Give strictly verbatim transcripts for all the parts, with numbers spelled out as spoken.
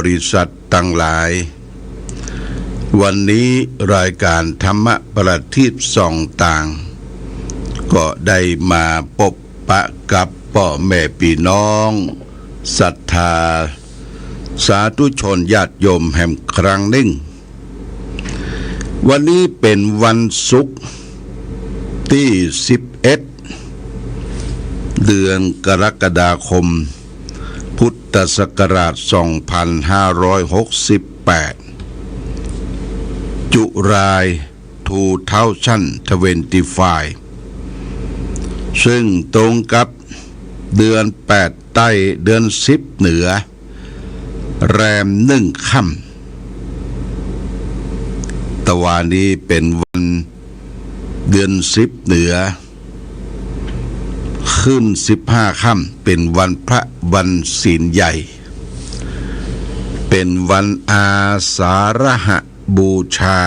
ริษัทตังหลาย วันนี้รายก๋านธรรมประทีปส่องตาง ก็ได้มาปบปะกับป้อแม่ปี้น้องศรัทธาสาธุชนญาติโยมแหมครั้งนึ่ง วันนี้เป๋นวันศุกร์ตี้สิบเอ็ด เดือนกรกฎาคม พุทธศักราชสองพันห้าร้อยหกสิบแปด จุลาย ทูเทาซันด์ทเวนตี้ไฟว์ ซึ่งตรงกับเดือนแปดใต้ เดือนสิบเหนือ แรมหนึ่งค่ำ ตะวานี้เป๋นวันเดือนสิบเหนือ ขึ้นสิบห้าค่ำ เป๋นวันพระวันศีลใหญ่ เป๋นวันอาสาฬหบูชา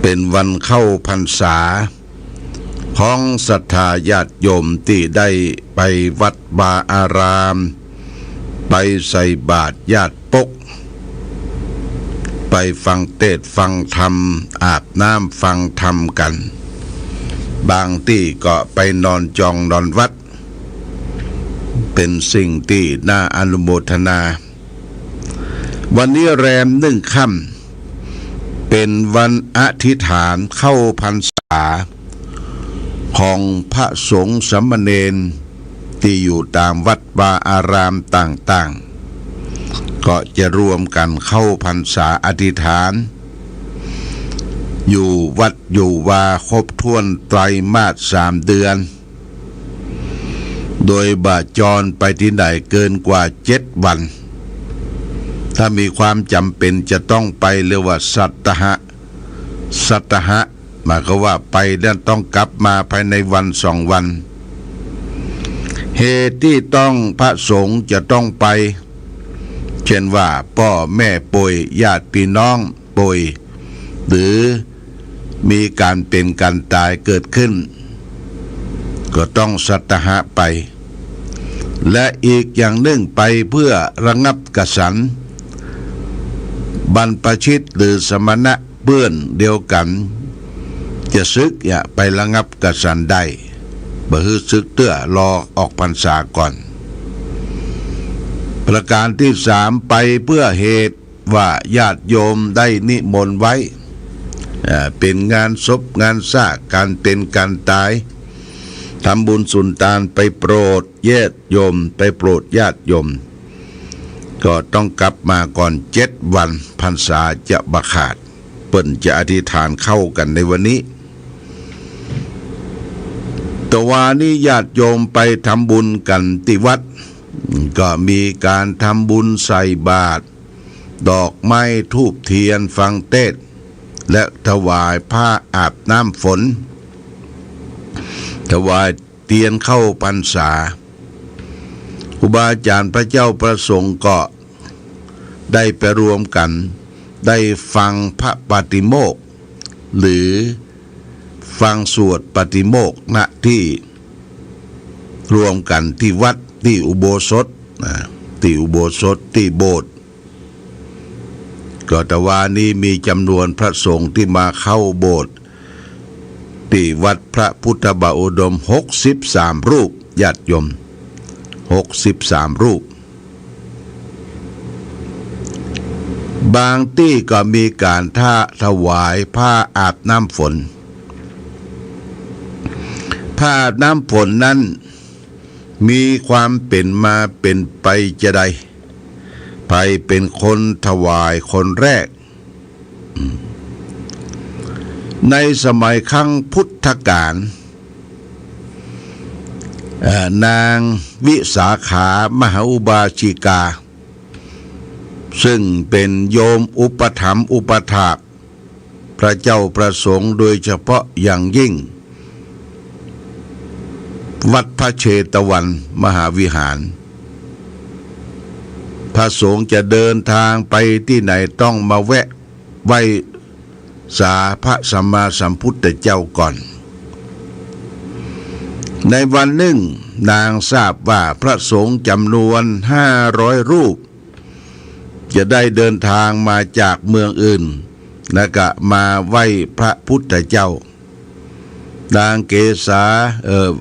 เป๋นวันเข้าพรรษา ของศรัทธาญาติโยมตี้ได้ไปวัดวาอาราม ไปใส่บาตรญาติปก ไปฟังเตสน์ฟังธรรม อาบน้ำฟังธรรมกั๋น บางตี้ก็ไปนอนจองนอนวัด เป๋นสิ่งตี้น่าอนุโมทนา วันนี้แรมหนึ่งค่ำ เป๋นวันอธิษฐานเข้าพรรษา ของพระสงฆ์สามเณรตี้อยู่ต๋ามวัดวาอารามต่างๆ ก็จะรวมกั๋นเข้าพรรษาอธิษฐาน อยู่วัดอยู่วาครบถ้วนไตรมาสสามเดือน โดยบ่าจรไปตี้ไหนเกินกว่าเจ็ดวัน ถ้ามีความจ๋ำเป๋นจะต้องไป เรียกว่าสัตตหะ สัตตหะ หมายความว่าไปแล้วต้องกลับมาภายในวันสองวัน เหตุตี้ต้องพระสงฆ์จะต้องไป เช่นว่าป้อแม่ป่วย ญาติปี้น้องป่วย หรือมีก๋านเป๋นก๋านต๋ายเกิดขึ้น ก็ต้องสัตตหะไป และอีกอย่างนึ่งไปเพื่อระงับกสัน บรรพชิตหรือสมณะเปื้อนเดียวกั๋น จะสึกเนี่ยไประงับกสันได้ บ่หื้อสึกเตื้อ รอออกพรรษาก่อน ประก๋านตี้สามไปเพื่อเหตุ ว่าญาติโยมได้นิมนต์ไว้ อ่า เป๋นงานศพงานซาก ก๋านเป๋นก๋านต๋าย ทำบุญสุนตานไปโปรดญาติโยม ไปโปรดญาติโยม ก็ต้องกลับมาก่อนเจ็ดวัน พรรษาจะบ่ขาด เปิ้นจะอธิษฐานเข้ากั๋นในวันนี้ ตะวานี้ญาติโยมไปทำบุญกั๋นตี้วัด ก็มีก๋านทำบุญใส่บาตร ดอกไม้ธูปเตียนฟังเตสน์ และถวายผ้าอาบน้ำฝน ถวายเตียนเข้าพรรษา ครูบาอาจ๋ารย์พระเจ้าพระสงฆ์ก็ได้ไปรวมกั๋น ได้ฟังพระปาติโมกข์ หรือฟังสวดปาติโมกข์ ณ ตี้รวมกั๋นตี้วัด ตี้อุโบสถ นะ ตี้อุโบสถ ตี้โบสถ์ ก็ตะวานี้มีจ๋ำนวนพระสงฆ์ตี้มาเข้าโบสถ์ ตี้วัดพระพุทธบาทอุดม หกสิบสามรูป ญาติโยม หกสิบสามรูป บางตี้ก็มีก๋านถวายผ้าอาบน้ำฝน ผ้าอาบน้ำฝนนั้น มีความเป๋นมาเป๋นไปจาใด ใผเป๋นคนถวายคนแรก ในสมัยครั้งพุทธกาล เอ่อ นางวิสาขามหาอุบาสิกา ซึ่งเป๋นโยมอุปถัมภ์อุปถาก พระเจ้าพระสงฆ์โดยเฉพาะอย่างยิ่ง วัดพระเชตวันมหาวิหาร พระสงฆ์จะเดินทางไปตี้ไหนต้องมาแวะไหว้สาพระสัมมาสัมพุทธเจ้าก่อน ในวันนึ่งนางทราบว่าพระสงฆ์จ๋ำนวนห้าร้อยรูป จะได้เดินทางมาจากเมืองอื่น แล้วก็มาไหว้พระพุทธเจ้า นางเกสา เอ่อ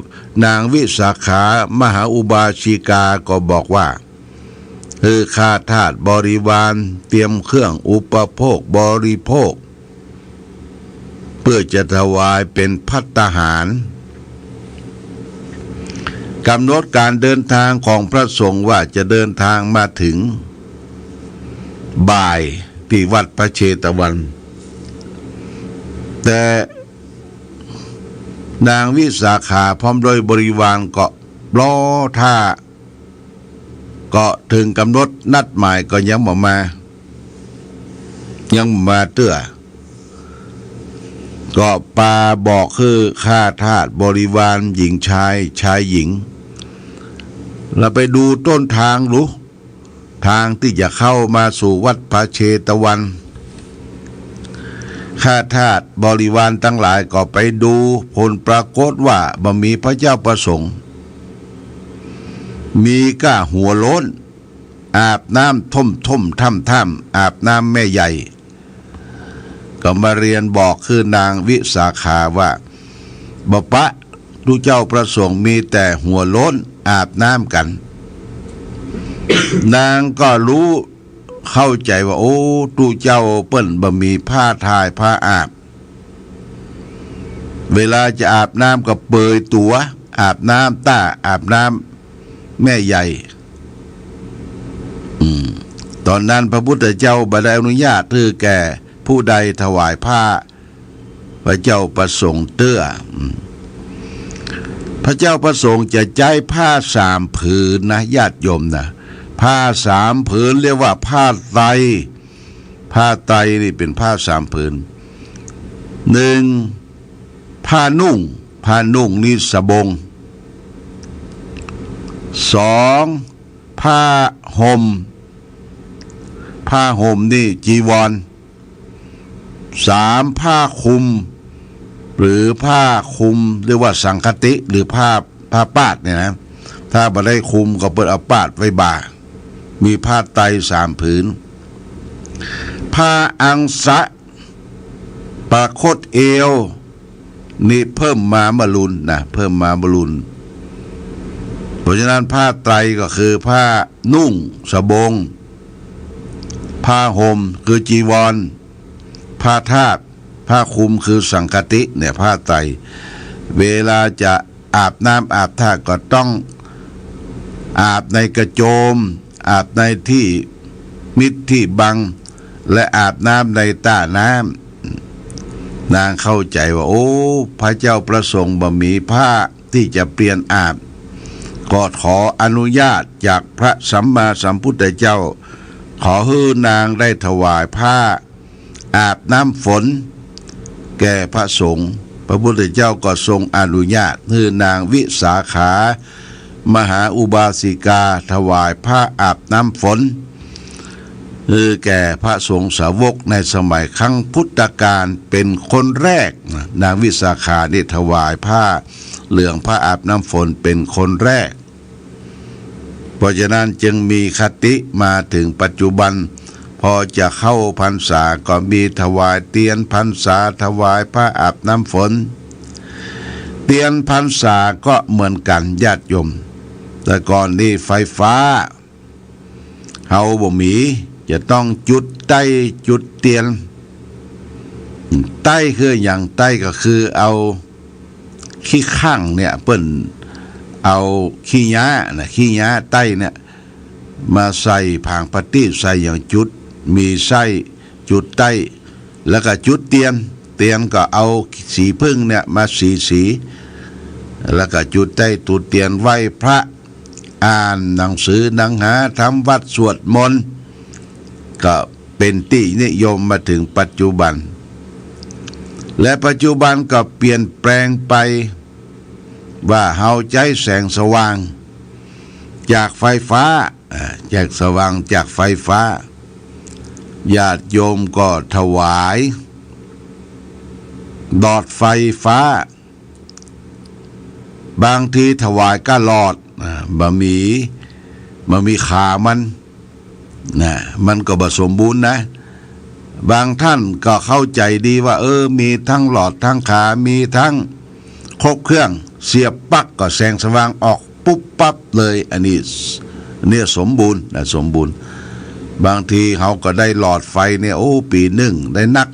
นางวิสาขามหาอุบาสิกาก็บอกว่า หื้อข้าทาสบริวารเตรียมเครื่องอุปโภคบริโภค เพื่อจะถวายเป็นภัตตาหาร กำหนดการเดินทางของพระสงฆ์ว่าจะเดินทางมาถึงบ่ายที่วัดพระเชตวัน แต่นางวิสาขาพร้อมด้วยบริวารก็รอท่า ก็เถิงกำหนดนัดหมายก็ยังบ่มา ยังบ่มาเตื้อ ก็ปาบอกหื้อข้าทาสบริวารหญิงชาย ชายหญิง แล้วไปดูต้นทางดู ทางที่จะเข้ามาสู่วัดพระเชตวัน ข้าทาสบริวารตังหลายก็ไปดู ผลปรากฏว่าบ่มีพระเจ้าประสงค์ มีก้าหัวโล้น อาบน้ำถ้มๆ ถ้ำๆ อาบน้ำแม่ใหญ่ ก็มาเรียนบอกคือนางวิสาขาว่า บ่ปะ ตุ๊เจ้าประสงค์มีแต่หัวโล้นอาบน้ำกั๋น นางก็ฮู้เข้าใจ๋ว่า โอ้ ตุ๊เจ้าเปิ้นบ่มีผ้าถ่ายผ้าอาบ เวลาจะอาบน้ำก็เปลือยตั๋ว อาบน้ำต้า อาบน้ำแม่ใหญ่ อืม ต๋อนนั้นพระพุทธเจ้าบ่ได้อนุญาตหื้อแก่ผู้ใดถวายผ้าพระเจ้าประสงค์เตื้อ อืม พระเจ้าประสงค์จะใจ๊ผ้าสามผืนนะ ญาติโยมนะ ผ้าสามผืนเรียกว่าผ้าไตร ผ้าไตรนี่เป๋นผ้าสามผืน หนึ่ง ผ้านุ่ง ผ้านุ่งนี่สบง สอง ผ้าห่ม ผ้าห่มนี่จีวร สาม ผ้าคลุม หรือผ้าคลุม เรียกว่าสังคติ หรือผ้า ผ้าปาดเนี่ยนะ ถ้าบ่ได้คลุมก็เปิ้นเอาปาดไว้บ่า มีผ้าไตรสามผืน ผ้าอังสะ ประคตเอว นี่เพิ่มมาเมื่อลุนนะ เพิ่มมาเมื่อลุน เพราะฉะนั้นผ้าไตรก็คือผ้านุ่งสบง ผ้าห่มคือจีวร ผ้าทาส ผ้าคลุมคือสังคติเนี่ย ผ้าไตร เวลาจะอาบน้ำอาบท่าก็ต้องอาบในกระโจม อาบในที่มิดที่บัง และอาบน้ำในต้าน้ำ นางเข้าใจ๋ว่า โอ้ พระเจ้าประสงค์บ่มีผ้าที่จะเปลี่ยนอาบ ก็ขออนุญาตจากพระสัมมาสัมพุทธเจ้า ขอหื้อนางได้ถวายผ้าอาบน้ำฝน แก่พระสงฆ์ พระพุทธเจ้าก็ทรงอนุญาตหื้อนางวิสาขามหาอุบาสิกาถวายผ้าอาบน้ำฝน หื้อแก่พระสงฆ์สาวกในสมัยครั้งพุทธกาลเป๋นคนแรกนะ นางวิสาขานี่ถวายผ้าเหลืองผ้าอาบน้ำฝนเป๋นคนแรก เพราะฉะนั้นจึงมีคติมาถึงปัจจุบัน พอจะเข้าพรรษาก็มีถวายเตียนพรรษา ถวายผ้าอาบน้ำฝน เตียนพรรษาก็เหมือนกั๋นญาติโยม แต่ก่อนนี่ไฟฟ้าเฮาบ่มี จะต้องจุดไต้จุดเตียน ไต้คือหยัง ไต้ก็คือเอา ขี้ข้างเนี่ย เปิ้นเอาขี้หญ้านะ ขี้หญ้าไต้เนี่ย มาใส่ผางประตีป ใส่หยังจุด มีไส้จุดไต้ แล้วก็จุดเตียน เตียนก็เอาสีผึ้งเนี่ยมาสีสี แล้วก็จุดไต้จุดเตียนไหว้พระ อ่านหนังสือหนังหา ทำวัตรสวดมนต์ ก็เป๋นตี้นิยมมาถึงปัจจุบัน และปัจจุบันก็เปลี่ยนแปลงไป ว่าเฮาใจ๊แสงสว่างจากไฟฟ้า อ่า แสงสว่างจากไฟฟ้า ญาติโยมก็ถวายหลอดไฟฟ้า บางทีถวายก้าหลอด อ่า บ่มี บ่มีขามัน นะ มันก็บ่สมบูรณ์นะ บางท่านก็เข้าใจ๋ดีว่า เออ มีตึงหลอดตึงขา มีตึงครบเครื่อง เสียบปั๊กก็แสงสว่างออกปุ๊บปั๊บเลย อันนี้ เนี่ยสมบูรณ์นะ สมบูรณ์ บางทีเฮาก็ได้หลอดไฟเนี่ย โอ้ ปี๋นึ่งได้นัก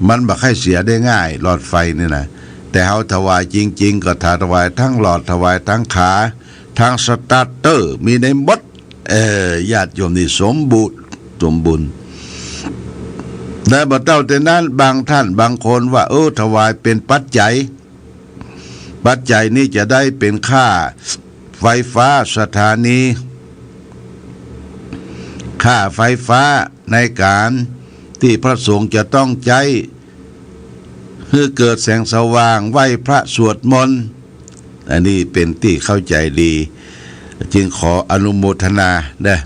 มันบ่ใค่เสียได้ง่าย หลอดไฟนี่นะ แต่เฮาถวายจริงๆ ก็ถวายตึงหลอด ถวายตึงขา ตึงสตาร์เตอร์ มีได้หมด เออ ญาติโยมนี่สมบูรณ์ สมบูรณ์ และบ่เต้าแต่นั้น บางท่านบางคนว่า เออ ถวายเป๋นปัจจัย ปัจจัยนี้จะได้เป๋นค่าไฟฟ้าสถานี ค่าไฟฟ้าในก๋านตี้พระสงฆ์จะต้องใจ๊ หื้อเกิดแสงสว่าง ไหว้พระสวดมนต์ อันนี้เป๋นตี้เข้าใจ๋ดี จึงขออนุโมทนาเด้อ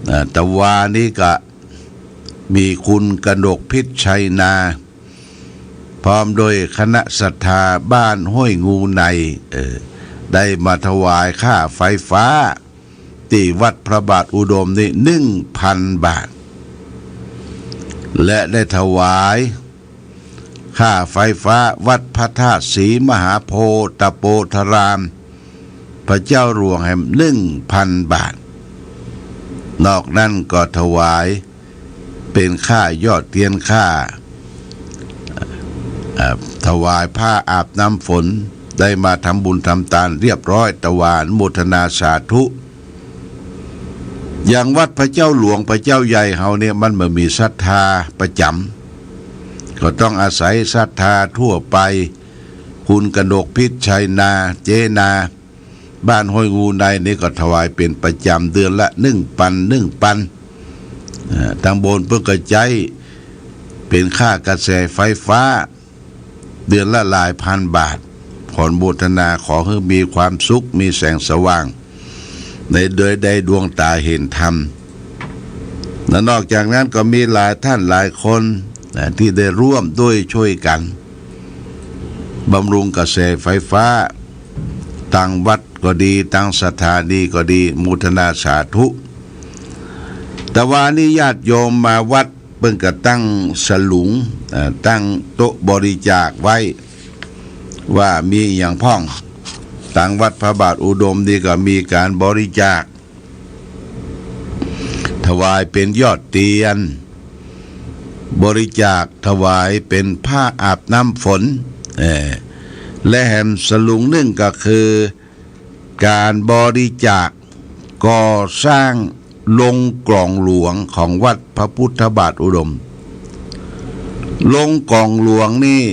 อ่า ตะวานี้ก็มีคุณกนกพิชชัยนา พร้อมด้วยคณะศรัทธาบ้านห้วยงูใน เออ ได้มาถวายค่าไฟฟ้า ตี้วัดพระบาทอุดมนี่ หนึ่งพันบาท และได้ถวายค่าไฟฟ้าวัดพระธาตุศรีมหาโพธิ์ตะโปธาราม พระเจ้าหลวงแหม หนึ่งพันบาท นอกนั้นก็ถวายเป๋นค่ายอดเตียน ค่า เอ่อ ถวายผ้าอาบน้ำฝน ได้มาทำบุญทำตานเรียบร้อย ตะวาอนุโมทนาสาธุ อย่างวัดพระเจ้าหลวงพระเจ้าใหญ่เฮาเนี่ย มันบ่มีศรัทธาประจ๋ำ ก็ต้องอาศัยศรัทธาทั่วไป คุณกนกพิชชัยนา เจ๊นา บ้านห้วยงูในนี่ก็ถวายเป๋นประจ๋ำ เดือนละหนึ่งปัน หนึ่งปัน เอ่อ ตางบนเปิ้นก็ใจ๊เป๋นค่ากระแสไฟฟ้า เดือนละหลายพันบาท ขออนุโมทนา ขอหื้อมีความสุข มีแสงสว่าง ในโดยได้ดวงต๋าเห็นธรรม และนอกจากนั้นก็มีหลายท่านหลายคนนะ ตี้ได้ร่วมด้วยช่วยกั๋น บำรุงกระแสไฟฟ้า ตางวัดก็ดี ตางสถานีก็ดี โมทนาสาธุ ตะวานี้ญาติโยมมาวัด เปิ้นก็ตั้งสลุง เอ่อ ตั้งโต๊ะบริจาคไว้ ว่ามีอะหยังพ่อง ตางวัดพระบาทอุดมนี่ก็มีก๋านบริจาค ถวายเป๋นยอดเตียน บริจาคถวายเป๋นผ้าอาบน้ำฝน เอ่อ และแหมสลุงนึ่งก็คือ ก๋านบริจาคก่อสร้างโรงกลองหลวงของวัดพระพุทธบาทอุดม โรงกลองหลวงนี่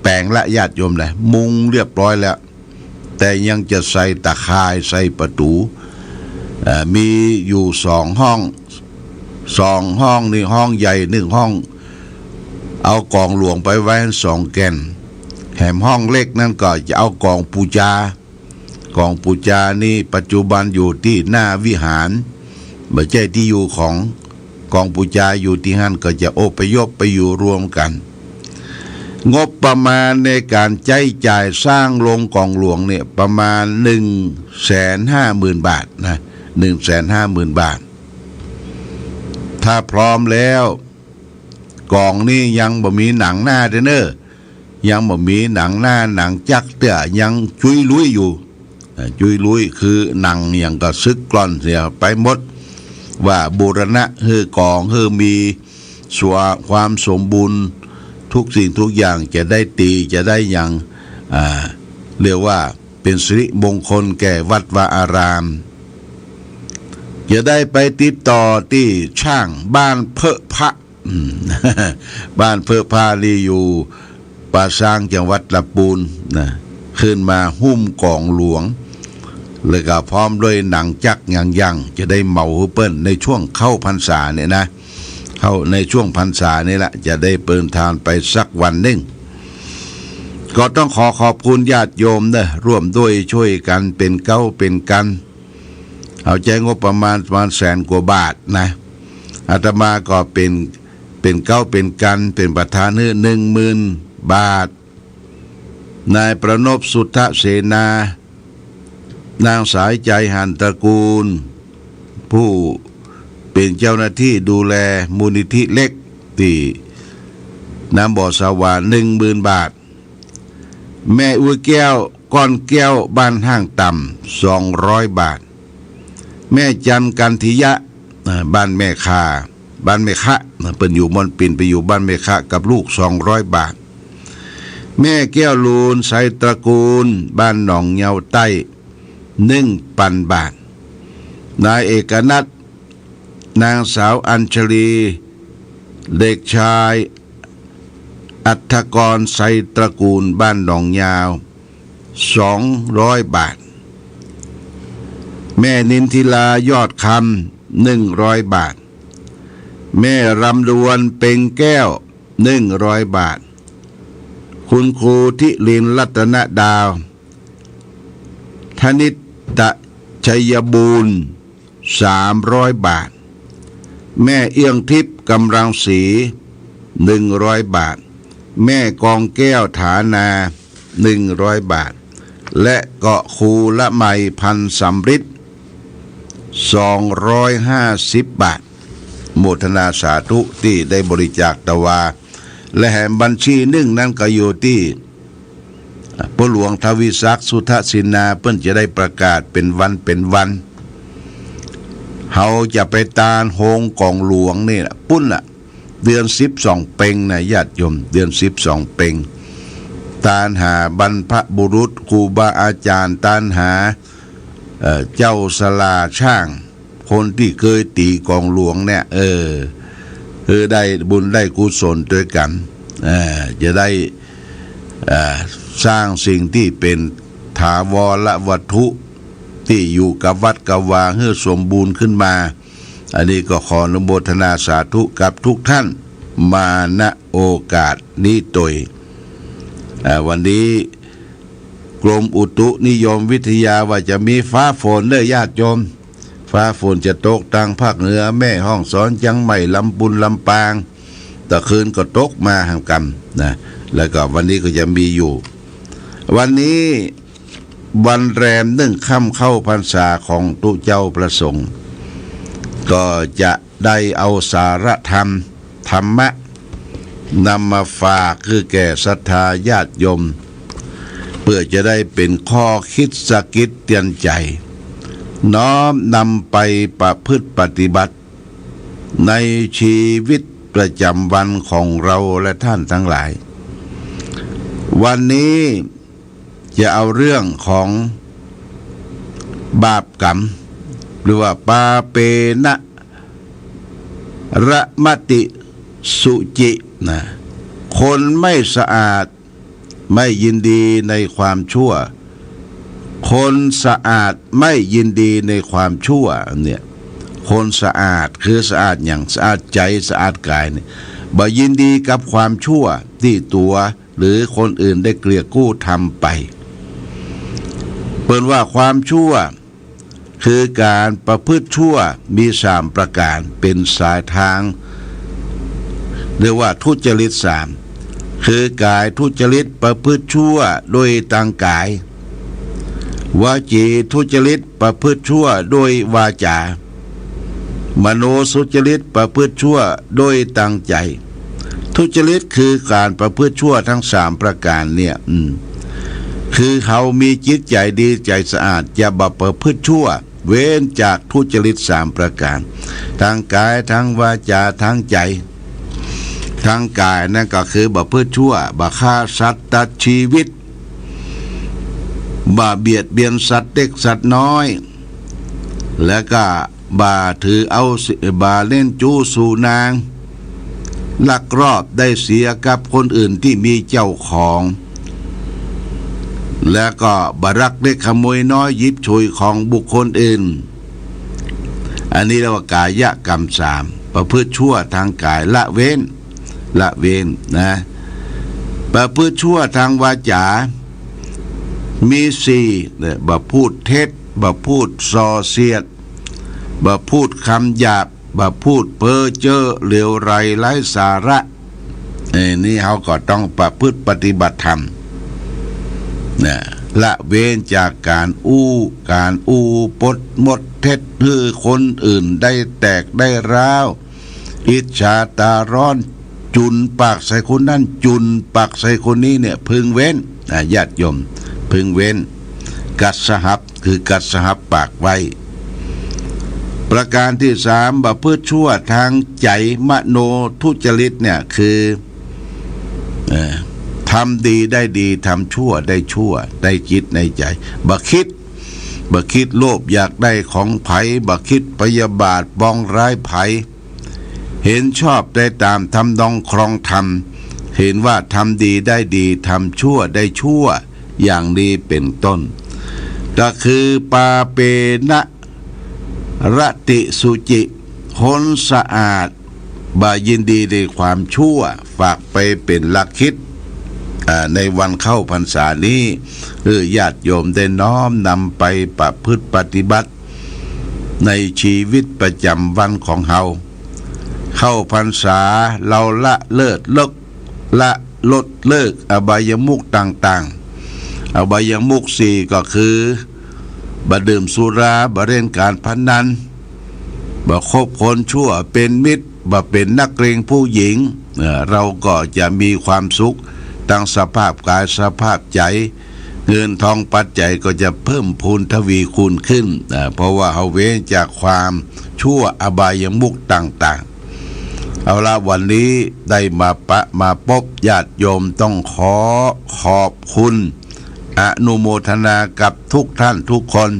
แป๋งละญาติโยมนะ มุงเรียบร้อยแล้ว แต่ยังจะใส่ตะข่าย ใส่ประตู๋ เอ่อ มีอยู่สองห้อง สองห้องนี่ ห้องใหญ่นึ่งห้อง เอากลองหลวงไปไว้สองแก่น แหมห้องเล็กนั้นก็จะเอากลองปู๋จา กลองปู๋จานี่ปัจจุบันอยู่ตี้หน้าวิหาร บ่ใจ้ตี้อยู่ของ กลองปู๋จาอยู่ตี้หั้น ก็จะอพยพไปอยู่รวมกั๋น งบประมาณในก๋านใจ๊จ่ายสร้างโรงกลองหลวงเนี่ย ประมาณหนึ่งแสนห้าหมื่นบาทนะ หนึ่งแสนห้าหมื่นบาท ถ้าพร้อมแล้ว กลองนี่ยังบ่มีหนังหน้าเตื้อเน่อ ยังบ่มีหนังหน้าหนังจั๊กเตื้อ ยังจุยลุยอยู่ เอ่อ จุยลุยคือหนังหยังก็สึกกร่อนเสียไปหมด ว่าบูรณะหื้อกลองหื้อมีส่วนความสมบูรณ์ ทุกสิ่งทุกอย่างจะได้ตี๋ จะได้หยัง อ่า เรียกว่าเป๋นสิริมงคลแก่วัดวาอาราม จะได้ไปติดต่อตี้ช่างบ้านเพิะพระ อืม บ้านเพิงพานี่อยู่ป่าซาง จังหวัดลำปูนนะ ขึ้นมาหุ้มกลองหลวง แล้วก็พร้อมด้วยหนังจั๊กหยังๆ จะได้เหมาหื้อเปิ้นในช่วงเข้าพรรษาเนี่ยนะ เข้าในช่วงพรรษานี่แหละ จะได้เปินทานไปสักวันนึ่ง ก็ต้องขอขอบคุณญาติโยมเนอะ ร่วมด้วยช่วยกั๋นเป๋นเก๊าเป๋นกั๋น เอาใจ๊งบประมาณ ประมาณแสนกว่าบาทนะ อาตมาก็เป๋น เป๋นเก๊าเป๋นกั๋น เป๋นประธานหื้อหนึ่งหมื่นบาท นายประนพ สุทธเสนา นางสายใจ หันตระกูล ผู้ เป็นเจ้าหน้าตี้ดูแลมูลนิธิเล็กตี้น้ำบ่อสาหว่า หนึ่งหมื่นบาท แม่อุ๊ยแก้ว ก้อนแก้ว บ้านห้างต่ำ สองร้อยบาท แม่จันทร์ กันทิยะ อ่า บ้านแม่คะ บ้านแม่คะ เปิ้นอยู่ม่อนปิ่น ไปอยู่บ้านแม่คะกับลูก สองร้อยบาท แม่แก้วลูน ไสตระกูล บ้านหนองเยาใต้ หนึ่งปันบาท นายเอกนัท นางสาวอัญชลี เด็กชายอัฐกร ไสตระกูล บ้านหนองยาว สองร้อยบาท แม่นินทิลา ยอดคำ หนึ่งร้อยบาท แม่รำดวน เพ็งแก้ว หนึ่งร้อยบาท คุณครูทิรินทร์ รัตนดาว ธนิตตะ ชัยบูรณ์ สามร้อยบาท แม่เอื้องทิพย์ กำลังศรี หนึ่งร้อยบาท แม่กองแก้ว ฐานา หนึ่งร้อยบาท และก็ครูละไม พันสำริด สองร้อยห้าสิบบาท โมทนาสาธุตี้ได้บริจาคตะวา และแหมบัญชีนึ่งนั้นก็อยู่ตี้ ป้อหลวงทวีศักดิ์ สุทศินา เปิ้นจะได้ประกาศเป๋นวันเป๋นวัน เฮาจะไปตานโฮงก๋องหลวงนี่แหละ ปู๊นน่ะ เดือนสิบสองเพ็งนะญาติโยม เดือนสิบสองเพ็ง ตานหาบรรพบุรุษ ครูบาอาจ๋ารย์ ตานหา เอ่อ เจ้าสลาช่าง คนตี้เกยตี๋ก๋องหลวงเนี่ย เออ หื้อได้บุญได้กุศลตวยกั๋น เอ่อ จะได้ เอ่อ สร้างสิ่งตี้เป๋นถาวรวัตถุ ตี้อยู่กับวัดกับวาหื้อสมบูรณ์ขึ้นมา อันนี้ก็ขออนุโมทนาสาธุกับทุกท่านมา ณ โอกาสนี้ตวย อ่า วันนี้กรมอุตุนิยมวิทยาว่าจะมีฟ้าฝนเด้อญาติโยม ฟ้าฝนจะตกตางภาคเหนือ แม่ฮ่องสอน เจียงใหม่ ลำปูน ลำปาง ตะคืนก็ตกมาหั้นกำนะ แล้วก็วันนี้ก็จะมีอยู่ วันนี้วันแรมหนึ่งค่ำเข้าพรรษาของตุ๊เจ้าพระสงฆ์ ก็จะได้เอาสาระธรรม ธรรมะ นำมาฝากคือแก่ศรัทธาญาติโยม เพื่อจะได้เป๋นข้อคิดสะกิดเตือนใจ๋ น้อมนำไปประพฤติปฏิบัติ ในชีวิตประจำวันของเราและท่านทั้งหลาย วันนี้จะเอาเรื่องของบาปกรรม หรือว่าปาเปนะระมะติสุจินะ คนไม่สะอาด ไม่ยินดีในความชั่ว คนสะอาดไม่ยินดีในความชั่วเนี่ย คนสะอาดคือสะอาดหยัง สะอาดใจ๋ สะอาดก๋ายเนี่ย บ่ยินดีกับความชั่วตี้ตั๋วหรือคนอื่นได้เกลี้ยกู้ทำไป เปิ้นว่าความชั่ว คือก๋านประพฤติชั่วมีสามประก๋าน เป๋นสายทาง เรียกว่าทุจริตสาม คือก๋ายทุจริตประพฤติชั่วโดยตางก๋าย วจีทุจริตประพฤติชั่วโดยวาจ๋า มโนทุจริตประพฤติชั่วโดยตางใจ๋ ทุจริตคือก๋านประพฤติชั่วทั้งสามประก๋านเนี่ย อืม คือเฮามีจิตใจ๋ดีใจ๋สะอาด จะบ่ประพฤติชั่ว เว้นจากทุจริตสามประก๋าน ตางก๋าย ตางวาจ๋า ตางใจ๋ ตางก๋ายนั่นก็คือบ่ประพฤติชั่ว บ่ฆ่าสัตว์ตัดชีวิต บ่เบียดเบียนสัตว์เล็กสัตว์น้อย แล้วก็บ่ถือเอา บ่เล่นจู้สู่นาง ลักลอบได้เสียกับคนอื่นตี้มีเจ้าของ แล้วก็บ่ลักเล็กขโมยน้อย หยิบฉวยของบุคคลอื่น อันนี้เรียกว่ากายกรรมสาม ประพฤติชั่วตางก๋าย ละเว้น ละเว้นนะ ประพฤติชั่วตางวาจ๋า มีสี่เนี่ย บ่พูดเท็จ บ่พูดส่อเสียด บ่พูดกำหยาบ บ่พูดเพ้อเจ้อเหลวไหลไร้สาระ เอ้ย นี่เฮาก็ต้องประพฤติปฏิบัติธรรมนะ ละเว้นจากก๋านอู้ ก๋านอู้ปดมดเท็จ หื้อคนอื่นได้แตกได้ร้าว อิจฉาต๋าฮ้อน จุนปากใส่คนนั้น จุนปากใส่คนนี้เนี่ย พึงเว้น อ่า ญาติโยม พึงเว้น กัสหับ คือกัสหับปากไว้ ประก๋านตี้สาม บ่ประพฤติชั่วตางใจ๋ มโนทุจริตเนี่ย คือ เอ่อ ทำดีได้ดี ทำชั่วได้ชั่ว ในจิตในใจ๋ บ่กึ๊ด บ่กึ๊ดโลภอยากได้ของใผ บ่กึ๊ดพยาบาทปองร้ายใผ เห็นชอบได้ต๋ามทำนองครองธรรม เห็นว่าทำดีได้ดี ทำชั่วได้ชั่ว อย่างนี้เป๋นต้น ก็คือ ปาเปนะ รติสุจิ คนสะอาด บ่ยินดีในความชั่ว ฝากไปเป๋นหลักกึ๊ด อ่า ในวันเข้าพรรษานี้ หื้อญาติโยมได้น้อมนำไปประพฤติปฏิบัติ ในชีวิตประจ๋ำวันของเฮา เข้าพรรษาเฮาละเลิกเลิก ละลดเลิกอบายมุขต่างๆ อบายมุขสี่ก็คือ บ่ดื่มสุรา บ่เล่นก๋านพนัน บ่คบคนชั่วเป๋นมิตร บ่เป๋นนักเลงผู้หญิง เอ่อ เฮาก็จะมีความสุข ตังสภาพก๋ายสภาพใจ๋ เงินทองปัจจัยก็จะเพิ่มพูนทวีคูณขึ้น อ่า เพราะว่าเฮาเว้นจากความชั่วอบายมุขต่างๆ เอาละ วันนี้ได้มาปะมาปบญาติโยม ต้องขอขอบคุณ อนุโมทนากับทุกท่านทุกคน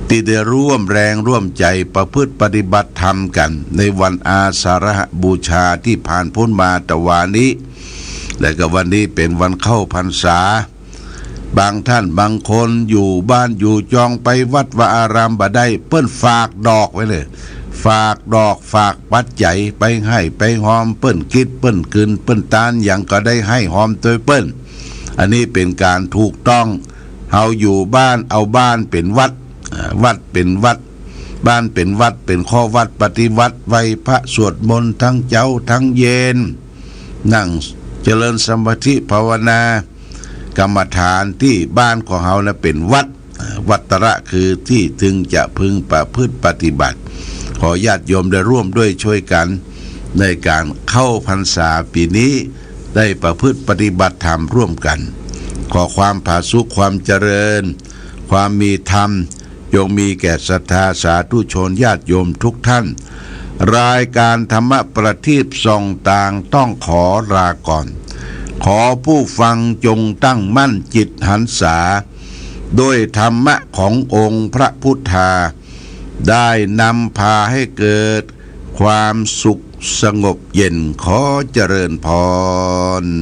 ตี้ได้ร่วมแรงร่วมใจ๋ประพฤติปฏิบัติธรรมกั๋น ในวันอาสาฬหบูชาตี้ผ่านป๊นมาตะวานี้ และก็วันนี้เป๋นวันเข้าพรรษา บางท่านบางคนอยู่บ้านอยู่จอง ไปวัดวาอารามบ่ได้ เปิ้นฝากดอกไว้เลย ฝากดอกฝากปัจจัยไปหื้อไปฮอมเปิ้น กึ๊ดเปิ้น กึ๋นเปิ้น ตานหยังก็ได้หื้อฮอมตวยเปิ้น อันนี้เป๋นก๋านถูกต้อง เฮาอยู่บ้านเอาบ้านเป๋นวัด อ่า วัดเป๋นวัด บ้านเป๋นวัด เป๋นข้อวัดปฏิบัติ ไหว้พระสวดมนต์ตังเจ๊าตังเย็น นั่งเจริญสมาธิภาวนา กรรมฐานตี้บ้านของเฮานะเป๋นวัด อ่า วัตระคือตี้เฮาจะพึงประพฤติปฏิบัติ ขอญาติโยมได้ร่วมด้วยช่วยกั๋น ในก๋านเข้าพรรษาปี๋นี้ ได้ประพฤติปฏิบัติธรรมร่วมกั๋น ขอความผาสุก ความเจริญ ความมีธรรม จงมีแก่ศรัทธาสาธุชนญาติโยมทุกท่าน รายการธรรมประทีปส่องตางต้องขอลาก่อน ขอผู้ฟังจงตั้งมั่นจิตหันษา ด้วยธรรมะขององค์พระพุทธา ได้นำพาให้เกิดความสุขสงบเย็น ขอเจริญพร